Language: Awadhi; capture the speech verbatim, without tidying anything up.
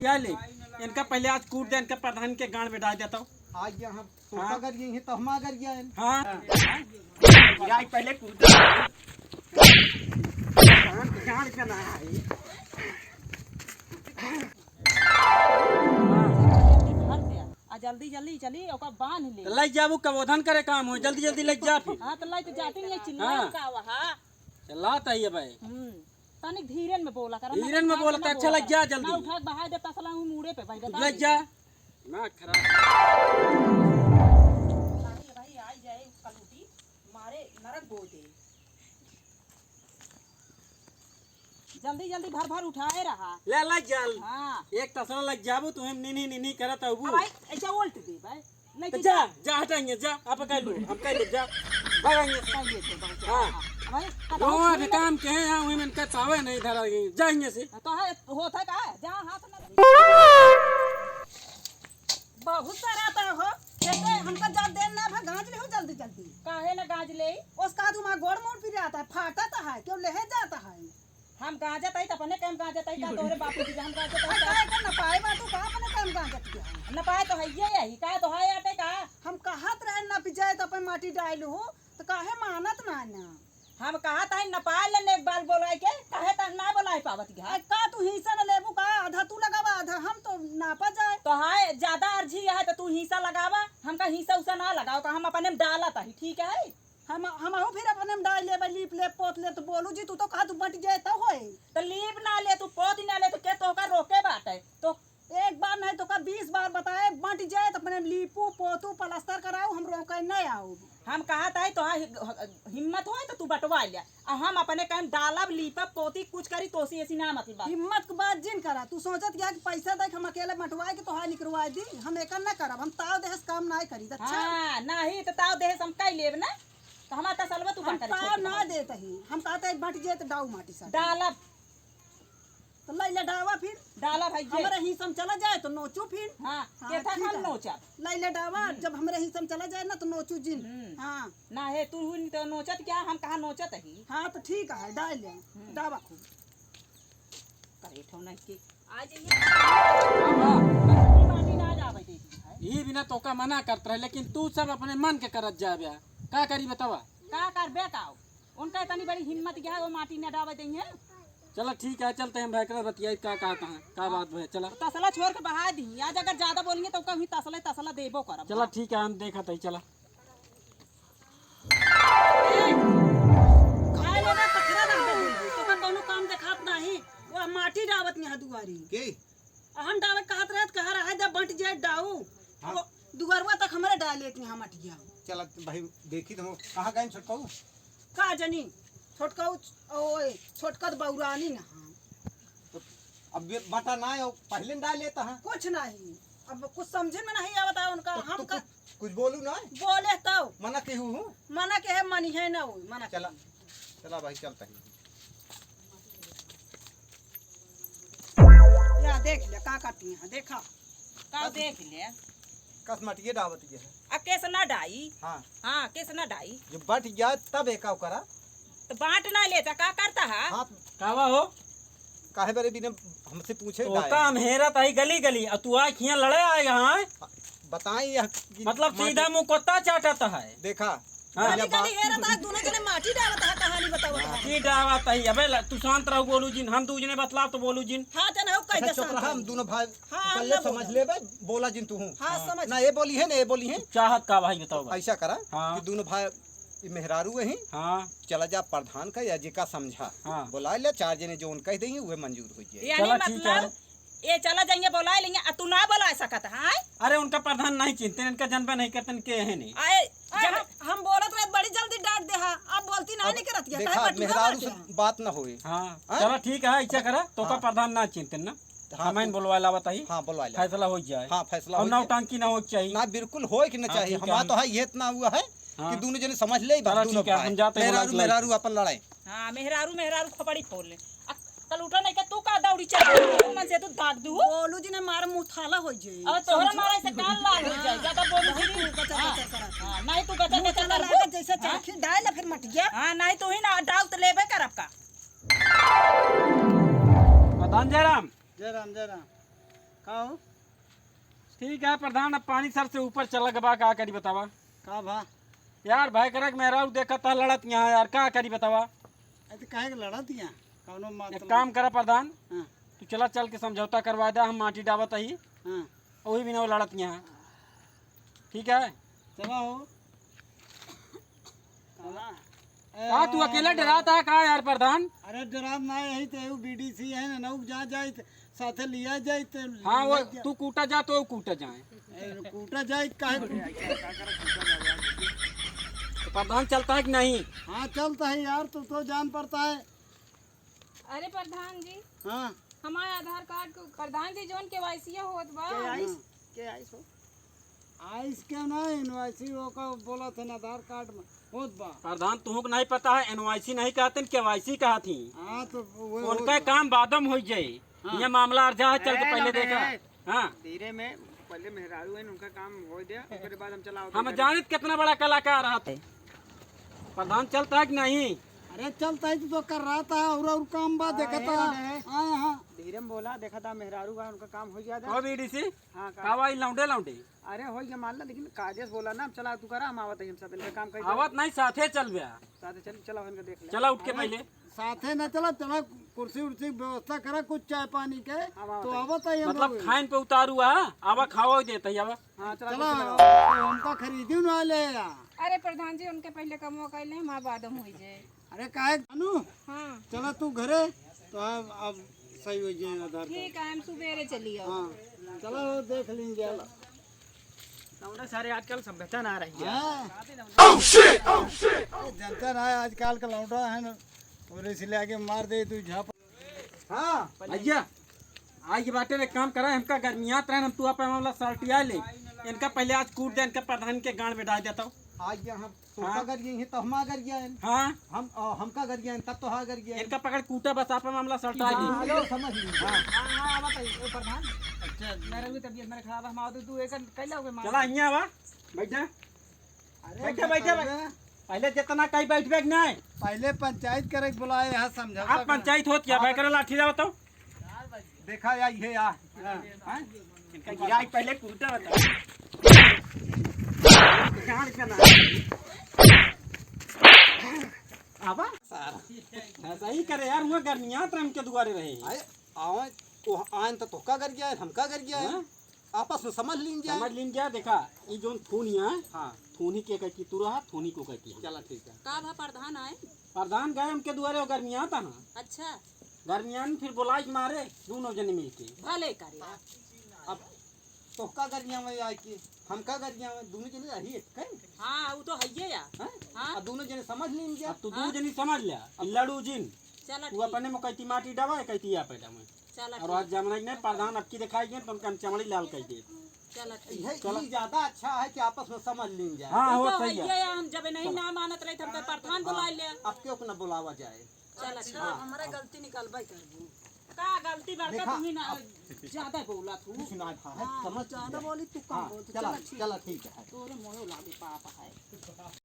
क्या ले? इनका पहले आज कूट दे, इनका प्रधान के गांड में डाल देता हूँ। आज यहाँ तोका हाँ। कर गई है, तो हम आ कर गया है। हाँ। आज पहले कूट दे। गांड, गांड का ना है। आ जल्दी जल्दी चली, ओका बांध ले। तो लग जाबू, कबोधन करे काम हो, जल्दी जल्दी लग जा फिर। हाँ, तो लग तो जाती नहीं, चिल्ला हाँ। का वहा। चला तो ये भाई। हम्म, तनिक धीरन में बोला करा, ना धीरन में उठा बोला के तो ना अच्छा बोला लग जा करा। जल्दी। ना उठा के बहाय दे तसला, हूँ मूड़े पे भाई, बता लग दे। जा। दिमाग खराब। भाई, भाई, आई जाए कलूटी, मारे नरक बोल दे। जल्दी जल्दी भर भर उठाए रहा। ले, ले, जल। हाँ। एक तसला लग जाबू, तुम्हें निन्ही निन्ही करत अबू। अब भाई, ऐसा उल्ट दे भाई। नहीं तो तो जा, जा। जा, हट यहाँ, जा, आप कर लो, हम कर लो, जा। भाग यहाँ से। कर लेते बहुत। हाँ। हाँ। भाई, कटाओ वहाँ छुई भी ना। काम के हैं, यहाँ वहीं में इनका चावे नहीं धरा, जाएंगे से। तो है, होता का है? जहाँ हाथ ना बहुत सारा आता हो, जैसे हमका जा देन ना भा गांज ले हो जल्दी जल्दी। काहे ना गांज ले? उसका तुम गोड़ मोड़ पिरात है, फाटत है, क्यों लेहे जाता है? हम गांजत हई त अपने काम गांजत हई, का तोहरे बापू जी हम गांजत हई अरे का? काहे के नपाए बा तू का अपने काम गांजत के है? नपाए तो हइये यही, का तो है आटे का? हम कहत रहे नपि जाए त अपन माटी डाल हो, त काहे मानत ना ना? हम कहत हई नपाए लेने एक बार बोलाए के, काहे त ना बोलाए पावत के? अरे का तू हिस्सा न लेबू का? आधा तू लगावा, आधा हम तो नापा जाए। तो है ज्यादा अर्जी है त तू हिस्सा लगावा, हमका हिस्सा उसा ना लगाओ का, हम अपने में डालत हई, ठीक है? हम, हमहू फिर अपने में डाल लेबे, लीप लेब, पोत लेब, तो बोलू जी, तू तो कहा तू बंट जाए तो होए। तो लीप ना ले, तू पोत ना ले, तो के तोहका रोके बाटे? तो एक बार नहीं तो का बीस बार बताए, बंट जाए तो अपने में लीपू, पोतू, प्लास्टर कराऊ, हम रोके नहीं आऊ। हम कहत हई तो हि-, हिम्मत होए तो तू बंटवा ले, आ हम अपने कहीं डालब, लीपब, पोती, कुछ करी, तोसी ऐसी ना मतलब। हिम्मत के बात जिन करा, तू सोचत गया कि पैसा दे के हम अकेले बंटवाए के तोहार निकरवाए दी, हम एकर ना करब, हम ताव देहस काम ना करी, अच्छा? हाँ, नहीं तो ताव देहस हम कई लेब ना। तो हमार तसलवा तू हम का करे ताव छोट ना भाई? देत ही, हम कहते हैं बंट जाए तो डाऊ माटी साथ। डालब। तो लैले डावा फिर। डालब है ये। हमरे हिस्सा में चला जाए तो नोचू फिर। हाँ, हाँ, केथा ठीक खान है। नोचब। लैले डावा, हम्म। जब हमरे हिस्सा में चला जाए ना तो नोचू जिन। हम्म। हाँ। ना है, तू हुन तो नोचत क्या, हम कहाँ नोचत ही? हाँ, तो ठीक है, डाल ले। हम्म। डावा खूब। करे ठो नहीं के। आ जाइए। बाबा। माटी ना जावे देती है। ई बिना तोका मना करत रहे, लेकिन तू सब अपने मन के करत जाबे। का करी बतावा? का करबे का? उनका इतनी बड़ी हिम्मत क्या है, वो माटी ना डावे देंगे? चला ठीक है, चलते हैं भैकरा बतियाई, का कहता है, का बात भै, चला। तसला छोड़ के बहा दी, आज अगर ज्यादा बोलेंगे तो कभी तसला, तसला देबो करब। चला ठीक है, हम देखत है, चला। ए, खाए लेना पथरा रख दे, तो का कौनो काम देखात नहीं, वो माटी डावत यहाँ दुआरी। के? आ हम डावत कहत रहत, कहा रहा है, जब बंट जाए डाऊ, हाँ। वो दुआरवा तक हमरे डाले के यहाँ मटिया। चला भाई, देखी तो कहाँ गए छोटकऊ? का जनी, छोटकऊ, ओए, छोटका तो बौरानी ना। तो अब ये बटा ना है, पहले ना लेता है। कुछ नहीं, अब कुछ समझे में नहीं आवता है उनका। तो हम तू का कुछ, कुछ बोलू ना? बोले तो। मना केहू हूँ? मना के है, मनी है ना हो, मना चला, केहू। चला भाई, चलता है। या देख ले, का काटी है, देखा। का देख ले? कस मटिए डावत ये है। आ केस ना डाई? हाँ। हाँ, केस ना डाई? जो बट गया तब एका ओकरा। तो बांट ना लेता, का करता है? हाँ। कावा हो? काहे बरे बिना हमसे पूछे तो डाया? का हम हेरत आई गली गली, आ तू आए खिया लड़े आए यहाँ? बताई यह कि मतलब माटी सीधा मुंह कुत्ता चाटत है। देखा, हाँ। भैया गली गली हेरत है, दोनों जने माटी डालत है, कहानी बतावत है। माटी डालत है। अबे ल-, तू शांत रहो, बोलू जिन, हम दू जने बतलाव तो बोलू जिन। हाँ, जन हो, अच्छा, कैसे चुप शांत रहा, हम रहो? दोनों भाई हाँ, हम पहले ना समझ बोलब। लेबे, बोला जिन तू हूँ। हाँ, हाँ। समझ ना ये बोली है, ना ये बोली है। चाहत का भाई बताओ भाई। ऐसा करा हाँ। कि दोनों भाई ई मेहरारू वही हाँ। चला जा प्रधान का या जेका समझा। हाँ। बोला ले चार जने जो उन कह देंगे, वह मंजूर हो जाए। यानी चला ठीक है। मतलब ये चला जाइए, बोला लेंगे, आ तू ना बोला सकत है? अरे उनका प्रधान नहीं चिंतन, इनका जनबे नहीं करतन के है नहीं। आए, आए, जब हम, हम बोलत रहे बड़ी जल्दी डांट दे हा, अब बोलती ना अब नहीं करत है, देखा, काहे बटुआ मेहरारू बाटे से है? बात ना होए। हाँ, हाँ? चला ठीक है, ऐसा करा, तो का हाँ। प्रधान ना चिंतन ना। हाँ, हमें तो बोलवा लावत ही। हाँ, बोलवा ले। फैसला हो जाए। हाँ, फैसला और हो जाए। नौटंकी ना हो चाहिए। ना, बिल्कुल होए कि ना हाँ, चाहिए। ठीक है, हमारा हम तो है, ये इतना हुआ है हाँ। कि दोनों जने समझ ले, चला दोनों ठीक है, भाई। हम जाते हैं, मेहरारू, बोला मेहरारू अपन लड़ाई। हाँ, मेहरारू, मेहरारू खोपड़ी फोड़ ले। आ, कल उठो नहीं के तू का दौड़ी चल, तू मन से तू दाग दू। बोलू जिन मार मुंह थाला हो जाए। अब तोहरा मारे से कान लाल हो जाए, ज्यादा बोलू बहुत जिन। तू कचर हाँ, कचर करत। हाँ, नहीं तू कचर मुंह कचर थाला करबू। लागे जैसे हाँ? चरखी डाल फिर मटिया। हाँ, नहीं तू ही ना डाल तो लेबे करब का। प्रधान जयराम। जय राम, जय राम। का हो? ठीक है प्रधान, अब पानी सर से ऊपर चला गबा, का करी बतावा? का भा? यार, भाई करक मेहरारू देखत ह लड़त यहाँ यार, का करी बतावा? अरे तो काहे के लड़त यहाँ? कौनो एक मतलब? काम करा प्रधान, हाँ। तू चला, चल के समझौता करवा दे, हम माटी डाबत ही, हाँ। वही बिना वो लड़त यहाँ। ठीक है? चला हो। चला। का तू अकेला डरात है का यार प्रधान? अरे डरात ना है, यही तो एगो बीडीसी है ना, नौक जा जाए तो साथे लिया जाए तो हाँ, वो ले जा। तू कूटा जा तो वो कूटा जाए। ए, कूटा जाए, काहे कूटा? तो प्रधान चलता है कि नहीं? हाँ, चलता है यार, तू तो जान पड़ता है। अरे प्रधान जी, हाँ। हमारे आधार कार्ड को, प्रधान जी, जौन केवाईसी होत बा। के आइस? हाँ। के आइस हो? आइस के ना, एनवाईसी वो का बोला थे ना, आधार कार्ड में होत बा। प्रधान, तुहूँ के नहीं पता है, एनवाईसी नहीं कहते, केवाईसी कहत ही। हाँ, तो वो उनका होत बा। काम बादम हो जाए। हाँ। ये मामला अर्जा है, चल के ए, पहले लौटे देखा। है। हाँ। धीरे में पहले मेहरारू है, उनका काम हो दे, ओकरे बाद हम चलाओ हम तो जानित कितना बड़ा कलाकार रहत है। प्रधान चलता है कि नहीं? अरे चलता है, तू तो कर रहा था और, और काम बात देखा हाँ, था। ए, ए। हाँ, हाँ। धीरे में बोला, देखा था मेहरारू का, उनका काम हो गया था। ओ बीडीसी, हाँ, का? का भाई लौंडे लौंडे? अरे हो गया मान ला, लेकिन कायदे से बोला ना, हम चला तू करा, हम आवत है, हम सब इनका काम करी। आवत नहीं, साथे चल बे। साथे चल, चला इनका देख ले। चला उठ के अरे, पहले। साथे ना चला, चला कुर्सी उर्सी व्यवस्था करा, कुछ चाय पानी के, हम आवत तो है। आवत है हम मतलब लोग। खाइन पे उतारू है, आवा खावा देता है, आवा। हाँ, चला, चला, चला। तो हमका खरीदी ना ले या। अरे प्रधान जी, उनके पहले कमवा कर ले, हमार बादम होई जाए। अरे काहे जानू? हाँ। चला तू घरे, तो अब, अब सही हो जाए आधार कार्ड। ठीक है, हम सुबेरे चली आओ। हाँ, चला वो देख लेंगे। चला। लौंडा सारे आजकल सभ्यता ना रही है। हाँ। Oh, shit! Oh, shit! अरे जनता ना है, आजकल का लौंडा है ना, और इसलिए आगे मार दे तू झाप। हाँ। भैया, आज के बाटे में एक काम करा, हमका गर्मियात रहन, हम तू अपन वाला सल्टिया ले। इनका पहले आज कूट दे, इनका प्रधान के गांड में डाल देता हूँ। आज यहाँ तोहका हाँ। गर गई है, तो हम आ गर गया है। हाँ। हम, अ, हमका गर गया है, तब तोहा गर गया है। इनका पकड़ कूटा, बस आप मामला सल्टा हाँ, ली। लो, समझ ली। हाँ। हाँ, हाँ, आवत है, ओ प्रधान। अच्छा। मेरा भी तबीयत मेरा खराब है, हम आवत है, तू एक कर ले आओगे मार। चला, यहाँ आवा, बैठ जा। अरे, बैठे, बैठे, बताइए। बैठे। पहले जितना कहीं बैठबे कि नहीं? पहले पंचायत करे के बुलाए, यहाँ समझौता आप करे। पंचायत होत क्या? आप भाई करे लाठी लाओ तो। देखा या, ये या। हाँ। हाँ? इनका गिराई पहले कुर्ता बता। कहाँ लिखा ना? आवा? सारा। ऐसा ही करे यार, हुआ गर्मियात रहे, हमके दुआरे रहे। आए, आवे, तो आयन तो तोका कर गया है, हमका कर गया है। हाँ? आपस में समझ लीन जाए। समझ लीन जाए, देखा, ई जोन थूनी है, हाँ। थूनी के कहती तू रहा, थूनी को कहती हम। चला, ठीक है। का भा प्रधान आए? प्रधान गए उनके दुआरे, वो गर्मियात है ना। अच्छा। गर्मियान फिर बोलाई के मारे, दोनों जने मिलके। भले करे। अब तोहका गरिया में आए के, हमका गरिया में, दोनों जने रही एक, कहीं? हाँ, वो तो हइये या। हैं? हाँ। अब दोनों जने समझ लीन जाए। अब तू हाँ। दोनों जने समझ लिया, अब लड़ू जिन। चला तू ठीक। अपने में कहती माटी डावा, कहती या पैदा में। चला और ठीक। आज जमना ही नहीं, प्रधान अब की दिखाई गए, तो उनका हम चमड़ी लाल कह दे। चला ठीक। यही, चला। यही ज्यादा अच्छा है कि आपस में समझ लीन जाए। हाँ, वो वो तो सही है। हइये या, हम जब नहीं चला। ना मानत रही, तो हमके प्रधान हाँ, बुला लिया। अब क्यों ना बुलावा जाए? चला अच्छा, ठीक। हाँ, हमारा अब गलती निकालबा ही करबू। का गलती बड़का देखा, तुम्ही ना अब ज्यादा बोला तू। कुछ ना था, हाँ, समझ ज्यादा गया। बोली तू कम हाँ, बोल, चला, चला ठीक। चला ठीक है। तोरे मोयो लागे पाप है।